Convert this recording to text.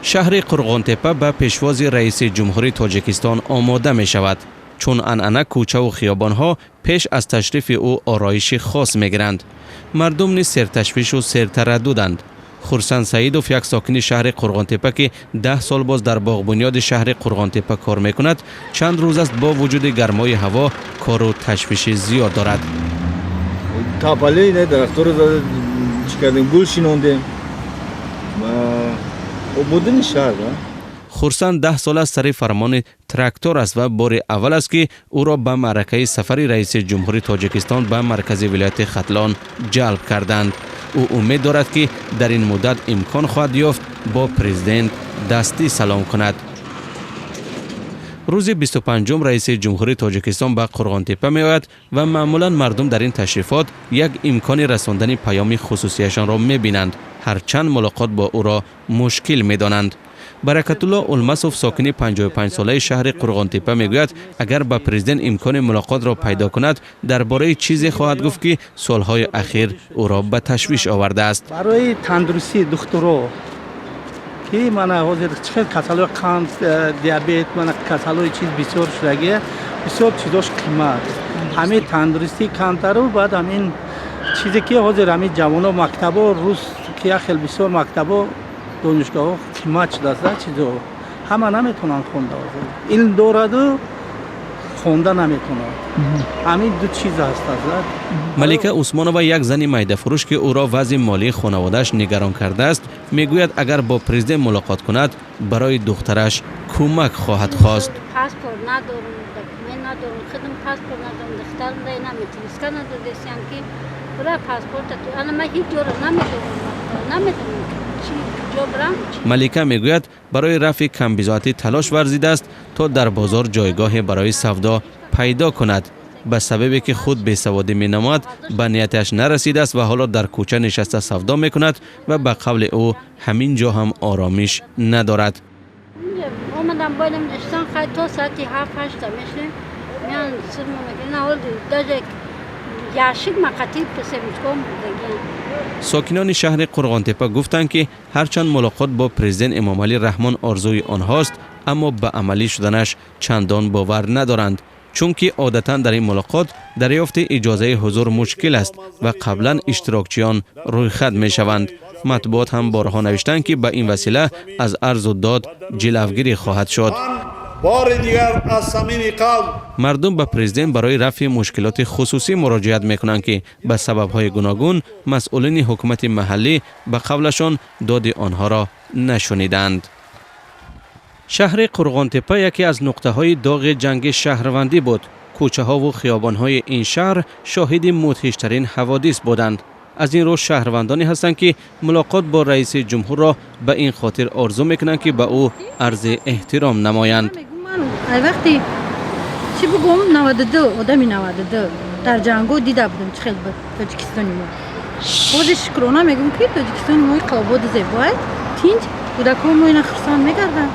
Шаҳри Қурғонтеппа ба пешвози раиси ҷумҳури Тоҷикистон омода мешавад. Чун анъана, кӯчаву хиёбонҳо пеш аз ташрифи ӯ ороиши хос мегиранд. Мардум низ серташвишу сертараддуданд. Хурсанд Саидов, як сокини шаҳри Қурғонтеппа, ки 10 сол боз дар боғбунёди шаҳри Қурғонтеппа кор мекунад, чанд рӯз аст бо вуҷуди гармои ҳаво кору ташвиши зиёд дорад. Тополь и дарахторо чӣ кардем, гул шинондем, ободини шаҳр. Хурсанд 10 сол аст сари фармони трактор аст ва бори аввал аст, ки ӯро ба маъракаи сафари раиси ҷумҳури Тоҷикистон ба маркази вилояти Хатлон ҷалб карданд. Ӯ умед дорад, ки дар ин муддат имкон хоҳад ёфт бо президент дастӣ салом кунад. Рӯзи 25-ум раиси ҷумҳури Тоҷикистон ба Қурғонтеппа меояд ва маъмулан мардум дар ин ташрифот як имкони расондани паёми хусусияшонро мебинанд, ҳарчанд мулоқот бо ӯро мушкил медонанд. Баракатулло Улмасов, сокини 55-солаи шаҳри Қурғонтеппа, мегӯяд, агар ба президент имкони мулоқотро пайдо кунад, дар бораи чизе хоҳад гуфт, ки солҳои ахир ӯро ба ташвиш овардааст. Барои тандурустии духтуро, ки мана ҳозир чӣ хел касалҳои қанд, диабет, мана касалҳои чиз бисёр шудагия, бисёр чизош қимат. Ҳамин тандурустӣ камтару баъд ҳамин чизе, ки ҳозир ҳамин ҷавоно мактабо рӯз ки як хел бисёр мактабо, донишгоҳҳо қимат шудааст, чизо ҳама наметавонанд хонда. Ҳозир илм дораду хонда наметавонад, ҳамин ду чиз ҳаст. Малика Усмонова, як зани майдафурӯш, ки ӯро вазъи молии хонаводааш нигарон кардааст, мегӯяд, агар бо президент мулоқот кунад, барои духтараш кӯмак хоҳад хост. Паспорт надорум, документ надорум, худам паспорт надорум, духтарам наметиска надодесиям, ки бура паспорта. Ана ман ҳеҷ ҷоро намедонам, намедонам чи куҷо бурам. Малика мегӯяд, барои рафъи камбизоатӣ талош варзидааст, то дар бозор ҷойгоҳе барои савдо пайдо кунад. Ба сабабе ки худ бесаводӣ менамояд, ба нияташ нарасидааст ва ҳоло дар кӯча нишаста савдо мекунад ва ба қавли ӯ ҳамин ҷо ҳам оромиш надорад. Омадам, боядам нишастан. Хай, то соати 7-8 мешинем, меян сирмо мекунем. Ҳол даже яшик мақати семечком бурдагиам. Сокинони шаҳри Қурғонтеппа гуфтанд, ки ҳарчанд мулоқот бо президент Эмомалӣ Раҳмон орзуи онҳост, аммо ба амалӣ шуданаш чандон бовар надоранд, чунки одатан дар ин мулоқот дарёфти иҷозаи ҳузур мушкил аст ва қаблан иштирокчиён рӯйхат мешаванд. Матбуот ҳам борҳо навиштанд, ки ба ин васила аз арзу дод ҷилавгирӣ хоҳад шуд. Бори дигар аз самими қалб. Мардум ба президент барои рафъи мушкилоти хусусӣ муроҷиат мекунанд, ки ба сабабҳои гуногун масъулини ҳукумати маҳаллӣ ба қавлашон доди онҳоро нашуниданд. Шаҳри Қурғонтеппа яке аз нуқтаҳои доғи ҷанги шаҳрвандӣ буд. Кӯчаҳову хиёбонҳои ин шаҳр шоҳиди мудҳиштарин ҳаводис буданд. Аз ин рӯ шаҳрвандоне ҳастанд, ки мулоқот бо раиси ҷумҳурро ба ин хотир орзу мекунанд, ки ба ӯ арзи эҳтиром намоянд. Ман ай вақти чӣ бигӯм, 92, одами 92 дар ҷангҳо дида будам, чӣ хел буд Тоҷикистони мо. Ҳозир шукрона мегӯм, ки Тоҷикистони мо иқа ободу зебоай, тинҷ, кӯдакҳои мо ина хурсанд мегарданд.